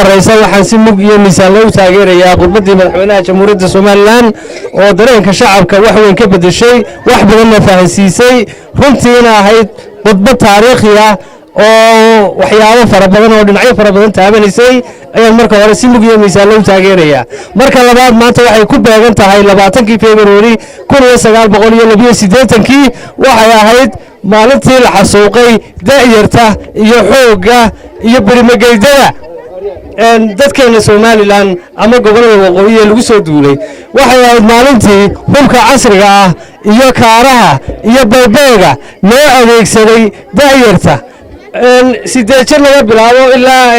Horeysa, waxaan si mug iyo miisaan loogu taageerayaa khudbaddii madaxweynaha Jamhuuriyadda Somaliland oo dareenka shacabka wax weyn ka beddeshay, wax badanna fahansiisay, runtiina ahayd khudbad taariikhi ah oo waxyaabo fara badan oo dhinacyo fara badan taabanaysay ayaan marka hore si mug iyo miisaan loogu taageerayaa. Marka labaad, maanta waxay ku beegan tahay 20-kii Februari 1982-kii. Waxay ahayd maalintii la xasuuqay da'yarta iyo xoogga iyo berimageydada dadkeena Somaliland ama gobollada waqooyi ee lagu soo duulay. Waxay ahayd maalintii hubka casriga ah iyo kaaraha iyo baybeega loo adeegsaday da'yarta 8 jir laga bilaabo ilaa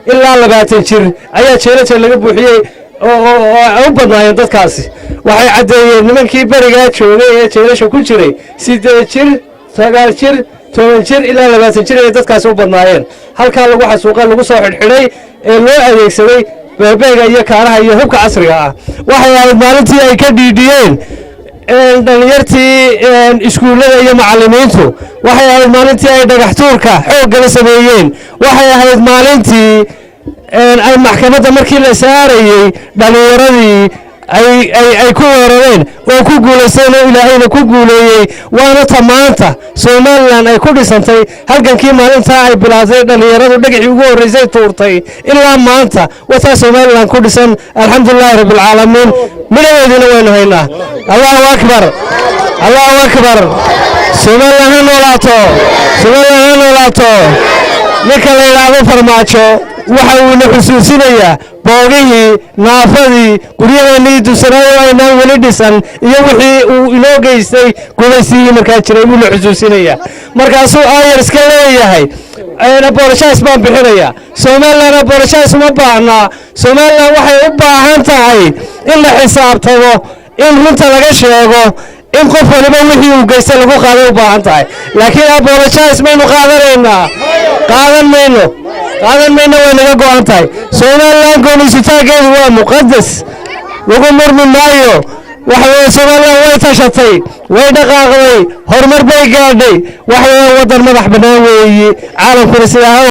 20 jir ayaa jeelajeer laga buuxiyey oo ay u badnaayeen dadkaasi. Waxay caddeeyeen nimankii berigaa joogay ee jeelasha ku jiray, 8 jir, 9 jir, 10 jir ilaa 20 jir ayay dadkaasi u badnaayeen. Halkaa lagu xasuuqa, lagu soo xidhxidhay ee loo adeegsaday beebeega iyo kaaraha iyo hubka casriga ah. Waxay ahayd maalintii ay ka dhiidhiyeen dhallinyartii iskuullada iyo macallimiintu. Waxay ahayd maalintii ay dhagax tuurka xooggala sameeyeen. Waxay ahayd maalintii ay maxkamadda markii la saarayey dhallinyaradii ay ku weerareen oo ku guulaysteen oo Ilaahayna ku guuleeyey. Waana ta maanta Somaliland ay ku dhisantay. Halgankii maalintaa ay bilaatay dhallinyaradu, dhagaxii ugu horreysay tuurtay, ilaa maanta wataa Somaliland ku dhisan. Alxamdulilaahi rabbilcaalamiin, midhaheediina waynu haynaa. Allahu akbar, Allahu akbar! Somaliland ha noolaato, Somaliland ha noolaato! Ninka la yidhaahdo Farmaajo waxa uuna xusuusinayaa boogihii, naafadii, guryaheennii dusanaayo aynaan weli dhisan iyo wixii uu inoo geystay gumaysigii markaa jiray buu na xusuusinayaa. Markaasuu aayar iska leeyahay, "Apologize baan bixinaya." Somaliland apologize uma baahnaa. Somaliland waxay u baahan tahay in la xisaabtamo, in runta laga sheego, in qof waliba wixii uu geystay lagu qaaday u baahan tahay. Laakiin apologize maynu qaadanaynaa? Qaadan mayno, qaadan mayno. Way naga go'an tahay. Somaliland gooniisutaaggeedu waa muqadas, lagu murmi maayo. Waxa weeye, Somaliland way tashatay, way dhaqaaqday, horumar bay gaadhay. Waxa weeye, waddan madax bannaan weeyi. Caalamkuna sidaa ha